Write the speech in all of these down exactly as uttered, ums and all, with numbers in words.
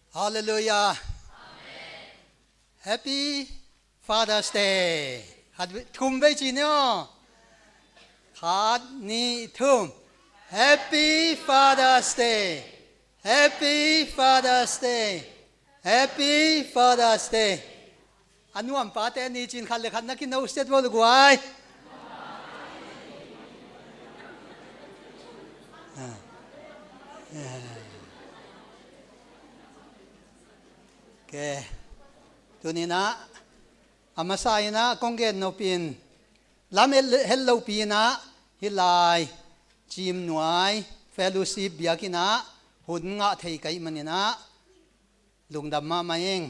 Halleluiah. Happy Father's Day. Khat vei, thum vei ci ni aw. Khat, nih, thum. Happy Father's Day. Happy Father's Day. Happy Father's Day. A nuam pate ni cin khat le khat na kino set vo le guai. Ah. Ah. Ok. Tuni-in ah, a masa-in ah kong gen nop in, lam hel, hel lopi-in ah, hih lai Cimnuai Fellowship biakinn ah hun ngah thei ka hih manin ah, lungdam mahmah ing.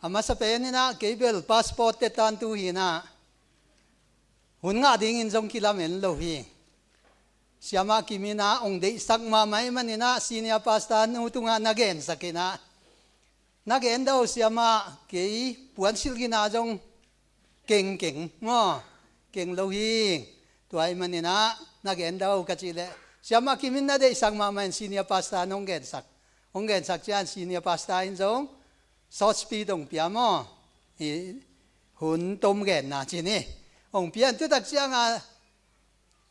A masa pen-in ah, kei bel passport te tantu hi-in ah, hun ngah dingin zong kilamen lo hi. Siamah Kim in ah hong deihsak mahmah ahih manin ah, senior pastor nu tungah na gensak in ah, na gen do, siamah, kei puansilh gina zong kengkeng maw, keng lo hi. Tua ahih manin ah na gen do ka cih leh, siamah Kim in na deihsak mahmah in senior pastor in hong gensak. Hong gensak ciang senior pastor in zong short speech hong pia maw, hi, hun tom genna ci ni. Hong pia in tu tak ciang a,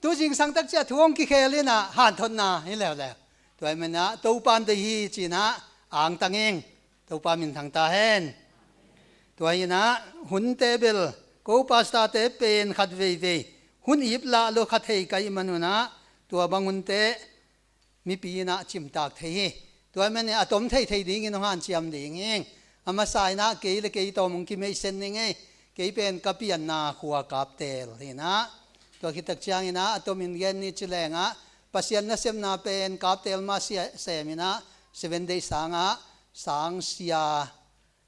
tu zingsang tak ciang thu hong kikhel in ah, hanthotna hi leuleu. Tua ahih manin ah Topa'n deih hi ci-in ah, angtang ing. Topa minthang ta hen. Tua hi-in ah, hunte bel, ko pastor te pen khat veivei hun ip lah lo kha thei ka hih manun ah, tua bang hunte mipi in ah cimtak thei hi. Tua ahih manin a tom theithei dingin hong hanciam ding hi. A masa-in ah kei le kei tawm hong kimeisen ning ei. Kei pen ka pianna khua Kaptel hi-in ah, tua khit tak ciangin ah a tomin gen ni ci leng ah, Pasian nasepna pen Kaptel mah sia, sem in ah, Seven Day sang ah, sangsia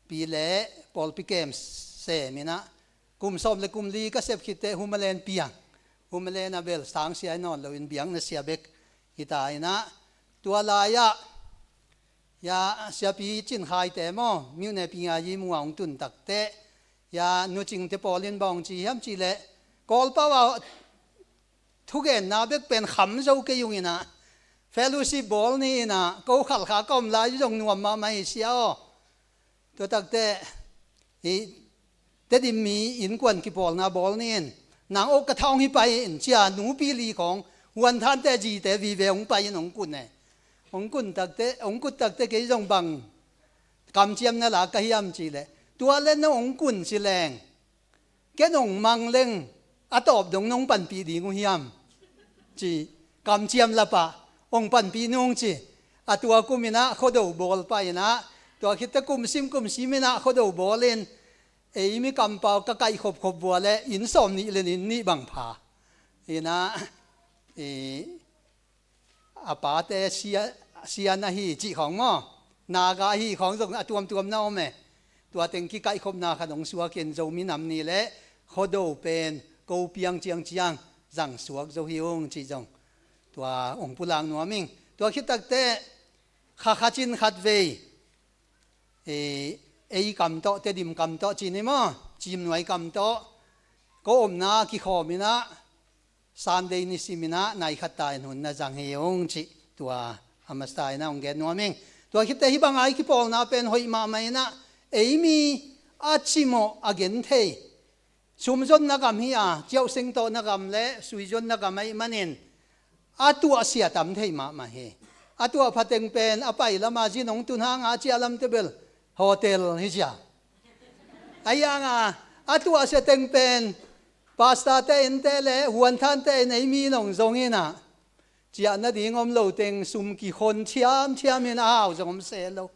pi le pawlpi kem sem in ah, kum sawm le kum li ka sep khit teh Humalen piang. Humalen ah bel sangsia hi nawn loin biakna sia bek hi ta in ah, tua lai-ah, ya, siapi Cin Khai te maw, Myone Pying A Yim ah hong tun tak teh, ya, Nu Cing te pawl in bang hong ci hiam cih leh, Kawlpau ah thugenna bek pen kham zo kei ung in ah, fellowship bawl ni in ah, ko Khalkha ka om lai zong nuam mahmah hi sia aw. Tua tak teh, hih Tedim mi innkuan kipawlna bawl ni in, nang aw ka tha hong hi pai in ci-a nupi li khawng, Huanthante zi te vive hong pai in hong kun e. Hong kun tak teh, hong kut tak teh kei zong bang kamciamna la ka hiam cih leh, tua leh nong hong kun ci leng, ken hong mang leng a tawp dong nong panpih ding uh hiam, ci. Kamciam la pah, hong panpih nung ci. A tua kum in ah Khuado bawl pah in ah, tua khit teh kum sim kum sim in ah Khuado bawl in, ei mi kampau ka kaih khopkhop uh leh inn sawm nih le inn nih bang pha in ah, i, a pate sia, sia na hi cih khawng maw, Naga ahi khawng zong a tuamtuam na om e. Tua teng kikaihkhopna khat hong suak in, Zomi Nam Ni le Khuado pen ko piang ciangciang zang suak zo hi ung cih zong tua hong pulak nuam ing. Tua khit tak teh, kha khat in khat vei, e, ei kam tawh, Tedim kam tawh ci ni maw, Cimnuai kam tawh, ko omna kikhawm in ah, Sunday nisim in ah nai khat ta in hun na zang hi ung cih, tua a masa in ah hong gen nuam ing. Tua khit teh hih bang a i kipawlna pen hoih mahmah in ah, ei mi a cimawh a genthei, sum zonna gam hi a, ciauh seng tawhna gam le sui zonna gam ahih manin, a tuahsia tam thei mahmah hi. A tuah pha teng pen a pai lam a zin hong tun hang a, a ciah lam teh bel hotel hi sia. Ahi hang a, a tuahsia teng pen pastor te inn te le Huanthante inn, ei mi in hong zong in ah, ciah nading om lo teng sum kikhon thiamthiam in a hau zong om se lo.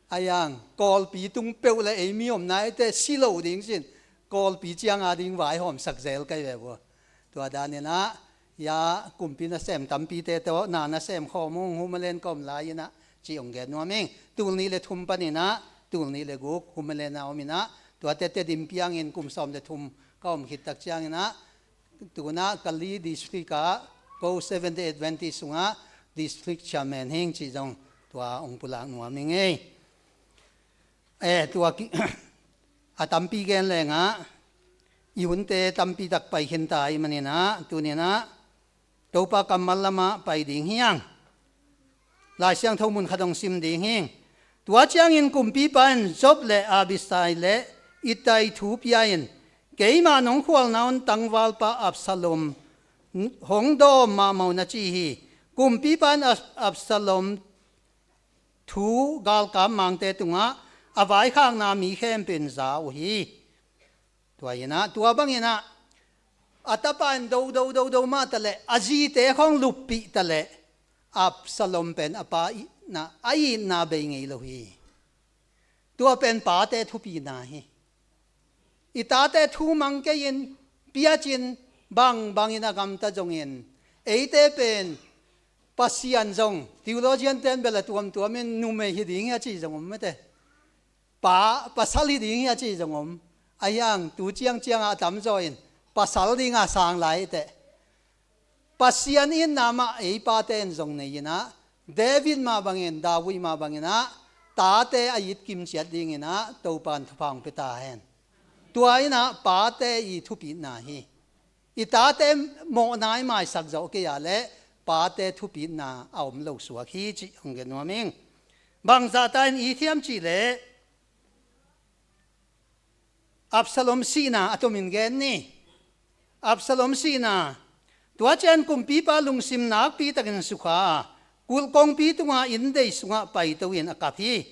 Ahi hang, Kawlpi tung peuh le ei mi omna hi teh si lo ding cin, Kawlpi ciang a ding vaihawmsak zel ka hi ve uh. Tua dan in ah, ya, kumpi nasem tampite tawh na nasem khawm ung, Humalen ka om lai in ah, cih hong gen nuam ing. Tul nih le thum pan in ah tul nih le guk Humalen a om in ah, tua teh Tedim piang in kum sawm le thum ka om khit tak ciangin ah, tu-in ah Kalay District ah ko Seventh Day Adventist sungah District Chairman hi ing cih zong tua hong pulak nuam ing ei. Eh, tua ki, a tampi gen leng ah, i hunte tampi tak pai khin ta ahih manin ah, tuni-in ah Topa kammal lamah pai ding hi hang. Lai Siangtho mun khat hong sim ding hi ing. Tua ciangin kumpipa in Joab le Abishai le Ittai thu pia-in, "Keimah nong khualna hun tangvalpa Absalom hong dawm mahmah un," a ci hi. Kumpipa in Ab-, Absalom thu galkap mangte tungah a vaikhakna mi khempeuh in za uh hi. Tua inah, tua banginah a tapa in do, do, do, do mah taleh, a zite khawng luppih taleh, Absalom pen a pa itna, a itna bei ngei lo hi. Tua pen pate thupina hi. I tate thu mang kei-in, piacin, bangbangin a gamta zongin, eite pen Pasian zong, theologian ten bel a tuamtuamin numei hi ding hi a ci zong om mate. Pa, pasal hi ding hi a ci zong om. Ahi hang, tu ciangciangah a tamzaw in pasal dinga sang lai teh. Pasian itna mah ei pate in zong nei inah, David mah bangin, David mah banginah, tate a it kimciat dinginah Topan thupha hong pia ta hen. Tua inah pate i thupitna hi. I tate mawhna i maisak zawh kei a leh pate thupitna a om lo suak hi cih hong gen nuam ing. Bangzahta in i it hiam cih leh, Absalom sihna a tomin gen ni. Absalom sihna. Tua ciang kumpipa lungsim nakpitakin sukha a, kulh kongpi tunga inndei sungah paito-in a kap hi.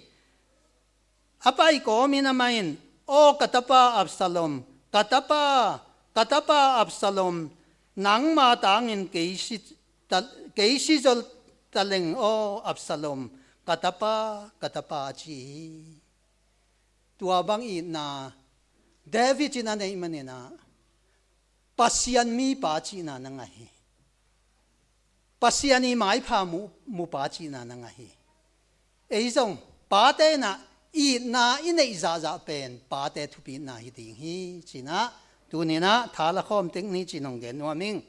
A pai kawmin amah in, "Aw ka tapa Absalom, ka tapa, ka tapa Absalom, nangma tangin kei si ta, kei si zo taleng aw Absalom, ka tapa, ka tapa," a ci hi. Tua bang itna David in a neih maninah Pasian mipa cihna na ngah hi. Pasian i maipha mu, mupa cihna na ngah hi. Ei zong pate inah itna i neih zahzah pen pate thupitna hi ding hi cinah, tuninah tha la khawm tek ni cin hong gen nuam ing.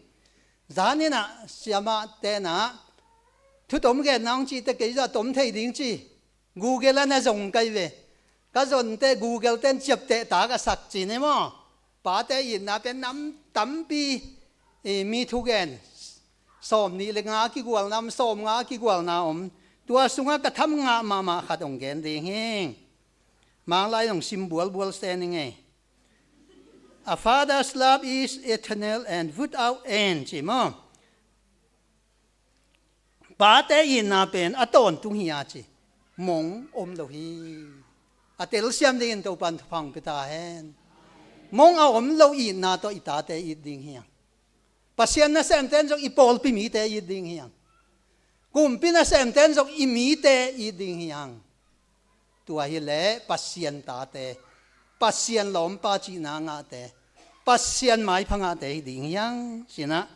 Zaninah siamah tenah thutom genna hong cihte kei zah tom thei ding ci. Google a na zong kai ve. Ka zonte Google ten ciapteh tak a sak ci ni maw? Pate itna pen nam tampi, eh, mi thugen sawm nih le nga kigualna om, sawm nga kigualna om. Tua sungah ka tham ngah mahmah khat hong gen ding hi. Manglai hong sim bualbual se ni ngei. "A father's love is eternal and without end," ci maw? Pate itna pen a tawntung hi a ci. Mong om lo hi. A telsiam dingin Topan thupha hong pia ta hen. Mong a om lo itna tawh i tate it ding hi hang. Pasian nasemten zong i pawlpi mite it ding hi hang. Kumpi nasemten zong i mite it ding hi hang. Tua hileh Pasian tate, Pasian lawmpa cihna ngahte, Pasian maipha ngahte hi ding hi hang cinah,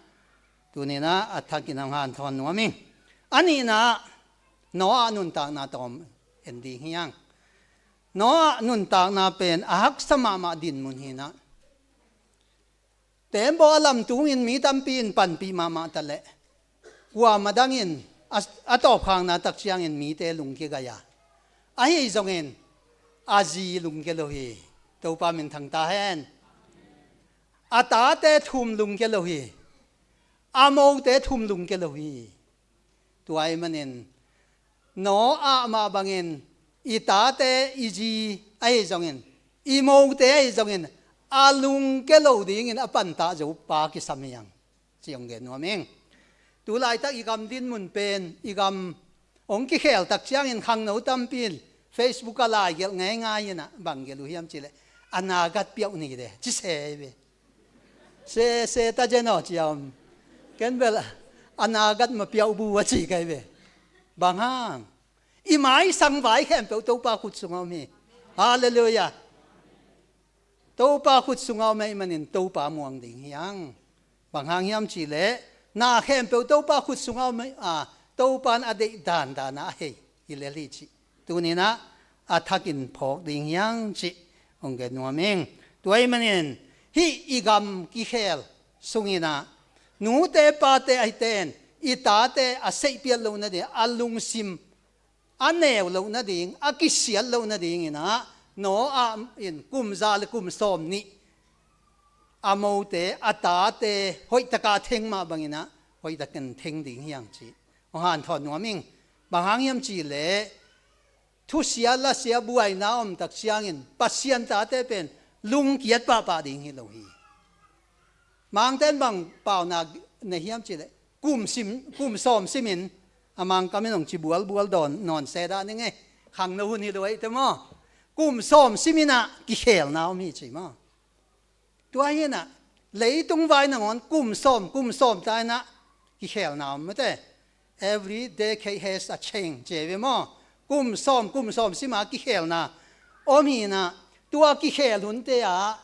tuninah a thakin hong hanthawn nuam ing. A nihna, Noah nuntakna tawm en ding hi hang. Noah nuntakna pen a haksa mahmah dinmun hinah. Tembaw a lamtungin mi tampi in panpih mahmah taleh, kuamah dangin a, a tawpkhakna tak ciangin mite lungkia gai a, ahi zongin a zi lungkia lo hi. Topa min thang ta hen. A tate thum lungkia lo hi. A mote thum lungkia lo hi. Tua ahih manin Noah mah bangin i tate, i zi ahi zongin, i mote ahi zongin a lungkia lo dingin a pantah zo pa kisam hi hang, ci hong gen nuam ing. Tu laitak i gam dinmun pen, i gam hong kikhel tak ciangin khangno tampi in Facebook ah lai gelh ngeingai inah, bang gelh uh hiam cih leh, "Anagat piauh ni de," ci se hi ve. Se, se ta zen aw ci a om. Ken bel anagat ma piauh bu a ci kai ve. Bang hang? I maisang vai khempeuh Topa khut sungah om hi. Halleluiah. Topa khut sungah om ahih manin Topa muang ding hi hang. Bang hang hiam cih leh, na khempeuh Topa khut sungah om a, Topa in a deih dandan a a hei hi lel hi cih tuninah a thakin phawk ding hi hang cih hong gen nuam ing. Tua ahih manin hih i gam kikhel sunginah nute pate ahiten i tate a seihpiat loh nading, a lungsim a neu loh nading, a kisiat loh nadinginah Noah in kum za le kum sawm nih a mote, a tate hoihtaka theng mah banginah hoihtakin theng ding hi hang cih hong hanthawn nuam ing. Bang hang hiam cih leh, thusia lasia buaina om tak ciangin Pasian tate pen lungkiat pahpah ding hi lo hi. Mangten bang paunak nei hiam cihleh kum sim, kum sawm simin a Mangkamin hong ci bualbual dawn nawn se dah ning e, khangno hun hi lo ahite maw. Kum sawm simin ah kikhelna om hi ci maw. Tua hi inah leitung vai nangawn kum sawm kum sawm ta inah kikhelna om mate. Every decade has a change ci ve maw. Kum sawm kum sawm sima kikhelna om hi inah tua kikhel hunte ah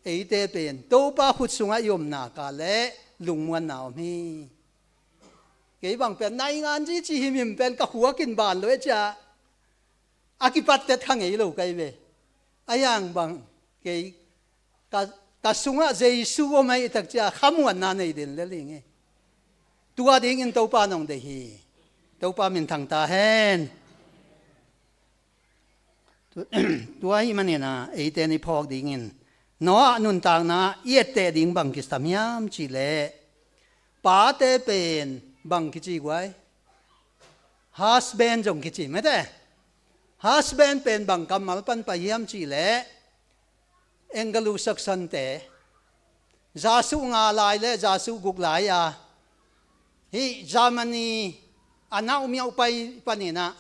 eite pen Topa khut sungah i omna ka le lungmuanna om hi. Kei bang pen naingan ci ci himhim pen ka khuakin ban lo e cia a kipattet kha ngei lo kai ve. A yang bang kei ka, ka sungah Jesu om ahi tak cia khamuanna nei den le ling e. Tua dingin Topa nong deih hi. Topa minthang ta hen. Tua hi maninah eite ni phawk dingin Noah nuntakna i etteh ding bang kisam hiam cihleh pate pen bang kici guai. Husband zong kici mate. Husband pen bang kammal pan pai hiam cihleh Anglo-Saxon te zasuh nga lai le zasuh guk lai a hih Germany a naumiauh pai paninah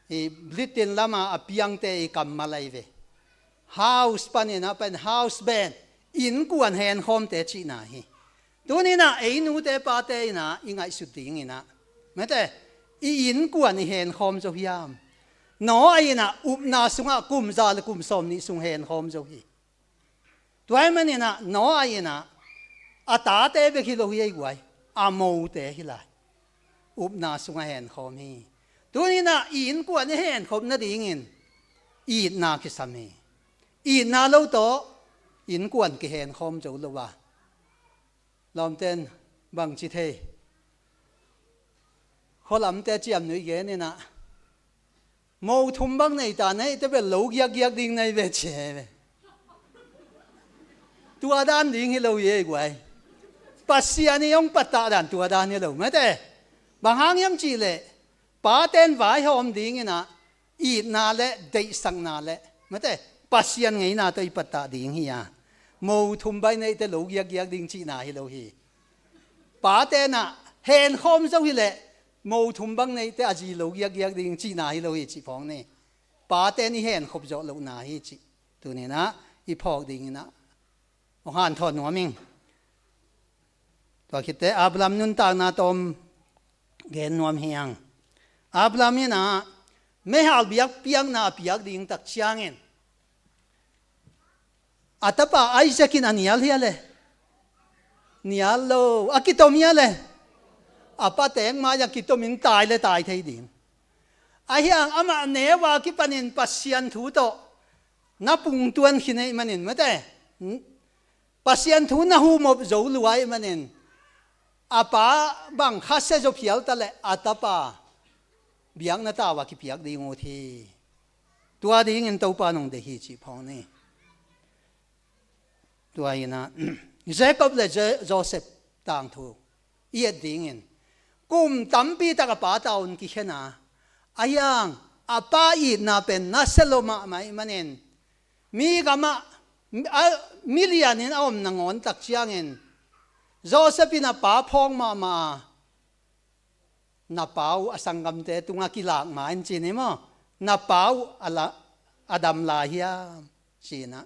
hih Britain lama a piangte i kammal ahi ve. House paninah pen house band, innkuan henkhawmte cihna hi. Tuninah ei nute pate inah i ngaihsut dinginah mate i innkuan i henkhawm zo hiam. Noah inah upna sungah kum za le kum sawm nih sung henkhawm zo hi. Tua hi maninah Noah inah a tate bek hi lo hi ei guai, a mote hi lai. Upna sungah henkhawm hi. Tuninah i innkuan i henkhop nadingin itna kisam hi. Itna lo tawh innkuan kihenkhawm zo lo a lawmten bangci thei. Khualamte ciamnuih geninah mo thum bang nei ta nei te bel lo giakgiak ding nei ve ci he ve. Tua dan ding hi lo hi ei guai. Pasian i hong pattah dan tua dan hi lo mate. Bang hang hiam cihleh paten vaihawm dinginah itna le deihsakna le mate Pasian ngeina tawh i pattah ding hi a mo thum bai neite lo giakgiak ding cihna hi lo hi. Patenah henkhawm zo hileh mo thum bang neite a zi lo giakgiak ding cihna hi lo hi cih phawng ni. Paten i henkhop zawh lohna hi cih tuninah i phawk dinginah hong hanthawn nuam ing. Tua khitte Abraham nuntakna tawm gen nuam hi ang. Abraham inah meihal biakpiakna a piak ding tak ciangin a tapa Isaac in a nial hia le? Nial lo. A kitom hia le? A pa teng mai-ah kitomin tai le tai thei ding. Ahi hang amah neu a kipanin Pasian thu tawh na pungtuan khin ahih manin mate Pasian thu na humop zo lua ahih manin a pa bang khasia zo phial ta le a tapa biakna tau a kipiak ding ut hi. Tua dingin Topa nong deih hi cih phawng ni. Tua inah Jacob le Je- Joseph tangthu i et dingin kum tampi tak a pa taun kikhen a, ahi hang a pa itna pen nasia lo mahmah ahih manin mi gamah a milianin a om nangawn tak ciangin Joseph in a pa phawk mahmah a na pa uh a sanggamte tungah kilak ma in ci ni maw? Na pa uh a la- a dam lai hiam? Ci inah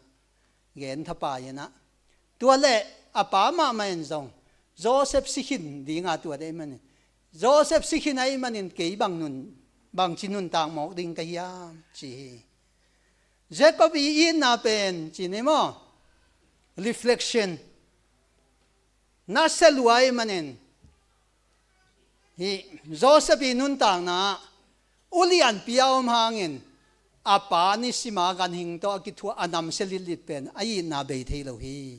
gen thapai inah tua le a pa mahmah in zong Joseph sikhin dinga tua dei manin Joseph sikhin ahih manin kei bang nun bangci nuntak mawk ding ka hiam ci hi. Jacob i itna pen ci ni maw? Reflection. Nasia lua ahih manin hih Joseph i nuntakna ah ulianpi a om hangin a pa nisima ganhing tawh a kithuah a namsia litlit pen a itna bei thei lo hi.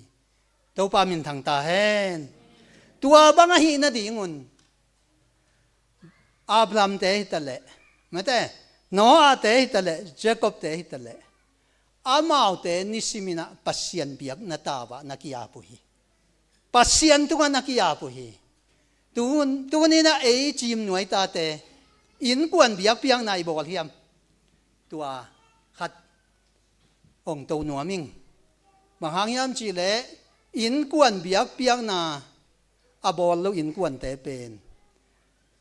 Topa minthang ta hen. Tua bang ahih nadingun Abrahamte hitaleh mate Noahte hitaleh Jacobte hitaleh amaute nisiminah Pasian biakna tau ah na ki-ap uh hi. Pasian tungah na ki-ap uh hi. Tun- tuninah ei cimnuai tate innkuan biakpiakna i bawl hiam? Tua khat hong to nuam ing. Bang hang hiam cihleh innkuan biakpiakna a bawl lo innkuante pen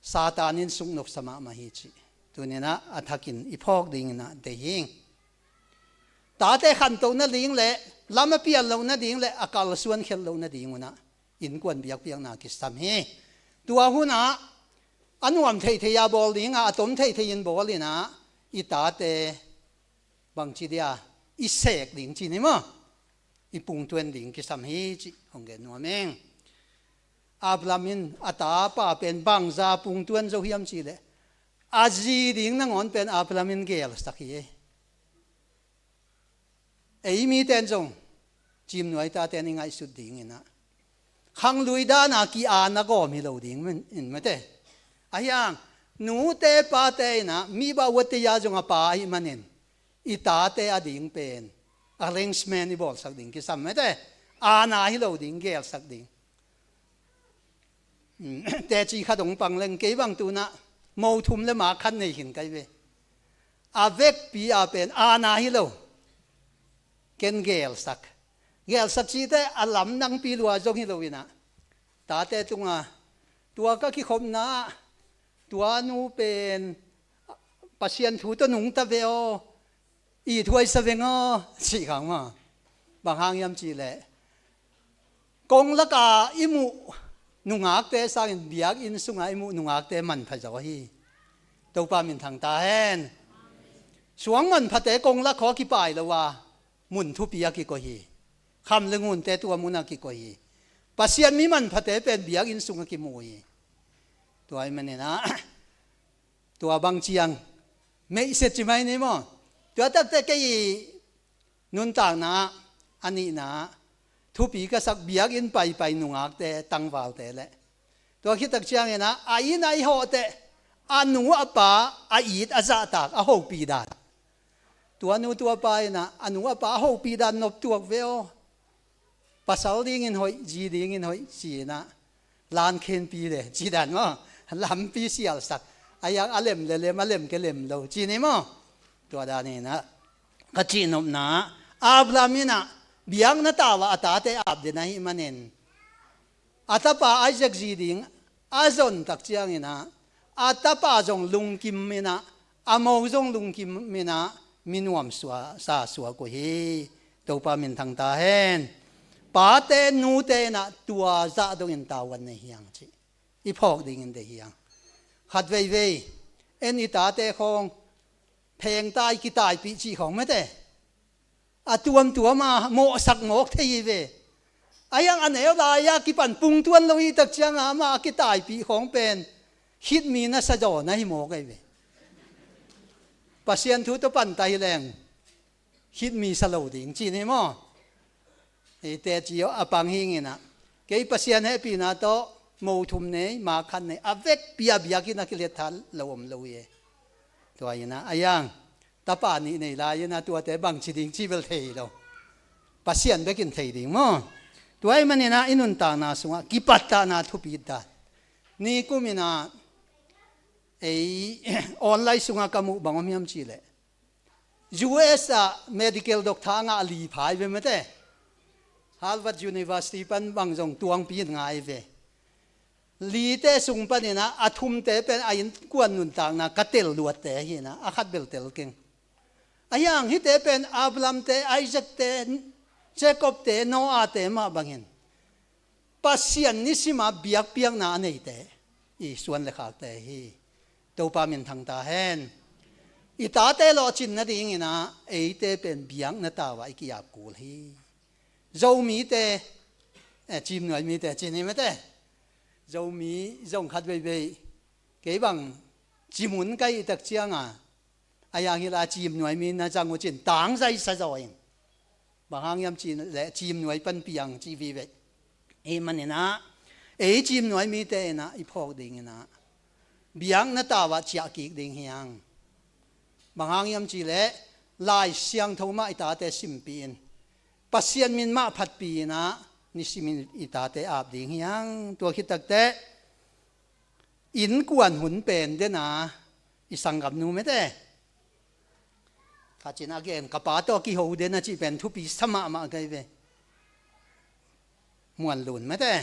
Satan in suknopsa mahmah hi cih tuninah a thakin i phawk dinginah deih hing. Tate khantoh nading le lam a pian loh nading le a kalsuan khelh loh nadingunah innkuan biakpiakna kisam hi. Tua hunah a nuam theithei a bawl dinga a tom theithei in bawl inah i tate bangci dia i sek ding ci ni maw? I pungtuan ding kisam hi cih hong gen nuam ing. Abraham in a tapa pen bangza pungtuan zo hiam cihleh a zi ding nangawn pen Abraham in gelsak hi. Ei miten zong cimnuai taten i ngaihsut dinginah khanglui dana ki-ana gawm hi lo ding in mate. Ahiang nute pate inah mi bauateia zong a pa ahih manin i tate a ding pen arrangement i bawlsak ding kisam mate. Ana hi lo ding, gelsak ding. Teci khat hong pang leng kei bang tunah mo thum le ma khat nei khin kai ve. A vekpi a pen ana hi lo. Ken gelsak. Gelsak cite a lam nangpi lua zong hi lo inah tate tunga tua ka kikhopna ah tua nu pen Pasian thu tawh nungta ve aw, i thuaisa veng aw cih khang maw? Bang hang hiam cihleh kong laka i muh nungakte sangin biakinn sunga i muh nungakte manpha zaw hi. Topa minthang ta hen. Suang manphate kong lak khaw kipai lo a mun thupi a kikoih hi. Kham le ngunte tua mun a kikoih hi. Pasian mi manphate pen biakinn sung a kimu hi. Tua ahih maninah tua bang ciang meihset ci mai ni maw? Tua takte kei nuntakna a nihna thupi ka sak biakinn paipai nungakte tangvalte le tua khitak cianginah a inn a i hawhteh a nu a pa a it a zahtak a hopih dan. Tua nu tua pa inah a nu a pa a hopih dan noptuak ve aw. Pasal dingin hoih, zi dingin hoih ci inah lan khenpi le ci dan maw? Lampi sialsak. A iang a lem le lem, a lem ke lem lo ci ni maw? Tua dan inah ka cihnopna Abraham inah biakna tau ah a tate ap den ahih manin a tapa Isaac zi ding a zon tak cianginah a tapa zong lungkim inah a mo zong lungkim inah minuam sua, sa suak uh hi. Topa minthang ta hen. Pate nute inah tua zah dongin tavuan nei hiang cih i phawk dingin deih hiang. Khat veivei en i tate khawng phengtai kitaipih cih khawng mate. A tuamtuam a mawhsak mawk thei hi ve. A hiang a neu lai-a kipan pungtuan lo hi tak cianga amah a kitaipih khawng pen khitmi na sa zaw na hi mawk ahi ve. Pasian thu tawh panta hi leng khitmi sa lo ding ci ni maw? Eite ci a pang hinginah kei Pasian hehpihna tawh mo thum nei, ma khat nei, a vekpi a biakinn a kilet tha lo om lo hi. Tua inah a hiang tapa nih nei lai inah tuate bangci ding ci bel thei lo. Pasian bekin thei ding maw? Tua ahih maninah i nuntakna sungah kipattahna thupi dan. Nikum inah ei online sungah ka muh bang om hiam cihleh U S ah medical doctor a ngah li pha hi ve mate. Harvard University pan bang zong tuangpi in ngai ve. Lite sung paninah a thumte pen a innkuan nuntakna ka tel luatte hinah a khat bel tel keng. A hiang hihte pen Abrahamte, Isaakte, Jacobte, Noahte mah bangin Pasian nisima biakpiakna a neite i suan le khakte hi. Topa minthang ta hen. I tate lawhcin nadinginah eite pen biakna tau ah i ki-ap kul hi. Zomite, eh, cimnuai mite ci ni mate. Zomi zong khat veivei kei bang cimun ka hih tak cianga a hiang hila cimnuai mi na zang uh cin tangzai sa zaw in. Bang hang hiam cihleh cimnuai pan piang ci vive. Ahih maninah ei cimnuai mite inah i phawk dinginah biakna tau ah ciah kik ding hiang. Bang hang hiam cihleh Lai Siangtho mah i tate simpi in Pasian min mah phatpi inah nisimin i tate ap ding hiang. Tua khit takteh innkuan hun pen dena i sanggamnu mete A cin a gen ka pa tawh kiho den a cih pen thupi sa mahmah kei ve. Muan lun mate.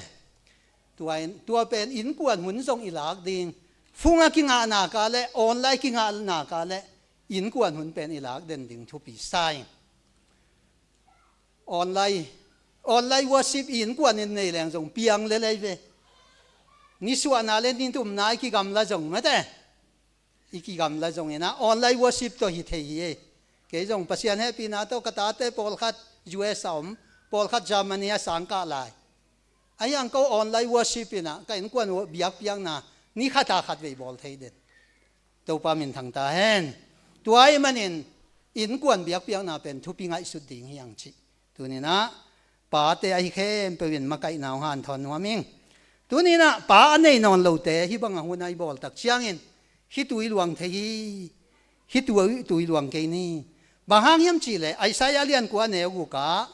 Tua in, tua pen innkuan hun zong i lak ding. Phung a kingahna ka le, online kingahna ka le, innkuan hun pen i lak den ding thupi sa ing. Online, online worship i innkuan in nei leng zong piang lel ei ve. Nisuahna le nitumna i kigamla zong mate. I kigamla zong inah online worship tawh hi thei hi ei. Kei zong Pasian hehpihna tawh ka tate pawlkhat U S a om, pawlkhat Germany a sangkah lai. Ahi hang ko online worship inah ka innkuan biakpiakna ni khat a khat vei bawl thei den. Topa minthang ta hen. Tua ahih manin innkuan biakpiakna pen thupi ngaihsut ding hi hang cih. Tuninah pate ahi khempeuh in makaihna hong hanthawn nuam ing. Tuninah pa a nei nawn lote hih bang a hun a i bawl tak ciangin hih tui luang thei hi. Hih tui, tui luang kei ni. Bang hang hiam cihleh Isaiah lian kua neu guk ah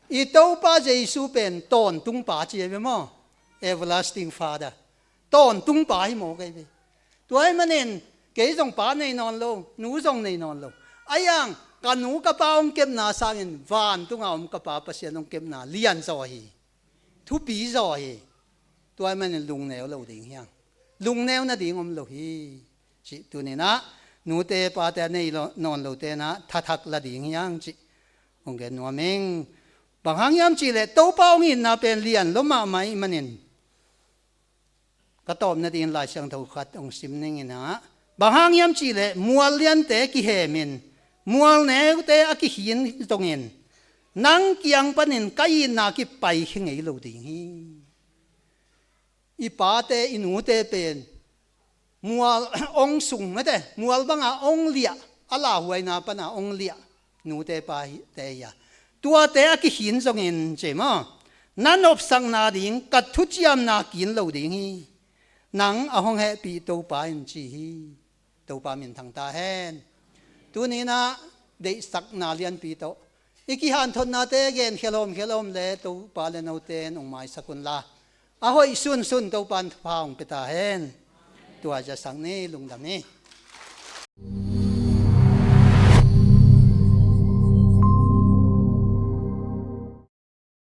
i Topa Jesu pen tawntung pa ci ei ve maw? Everlasting Father. Tawntung pa hi maw kei ve. Tua ahih manin kei zong pa nei nawn lo, nu zong nei nawn lo. Ahi hang ka nu ka pa hong kepna sangin vantunga om ka pa Pasian hong kepna lian zaw hi. Thupi zaw hi. Tua ahih manin lungneu lo ding hi hang. Lungneu nading om lo hi. Cih tuninah nute pate a nei lo, nawn lote inah thathak la ding hi hang cih hong gen nuam ing. Bang hang hiam cihleh Topa hong itna pen lian lo mahmah ahih manin ka tawp nadingin Lai Siangtho khat hong sim ning inah, bang hang hiam cihleh mual liante kihemin mual neute a kikhin zongin nang kiang panin ka itna kipaikhia ngei lo ding hi. I pate i nute pen mual hong sung mate, mual banga hong liah, a lauhuaina pana hong liah nute pate hi a, tuate a kikhin zongin ci ei maw, na nopsakna ding ka thuciamna kin lo ding hi. Nang a hong hehpih Topa in ci hi. Topa minthang ta hen. Tuninah deihsakna lianpi tawh i kihanthawnate gen khelhawm khelhawm le Topa le note in hong maisak unla, a hoih sunsun Topa in thupha hong pia ta hen. Tua zasak ni, lungdam ni.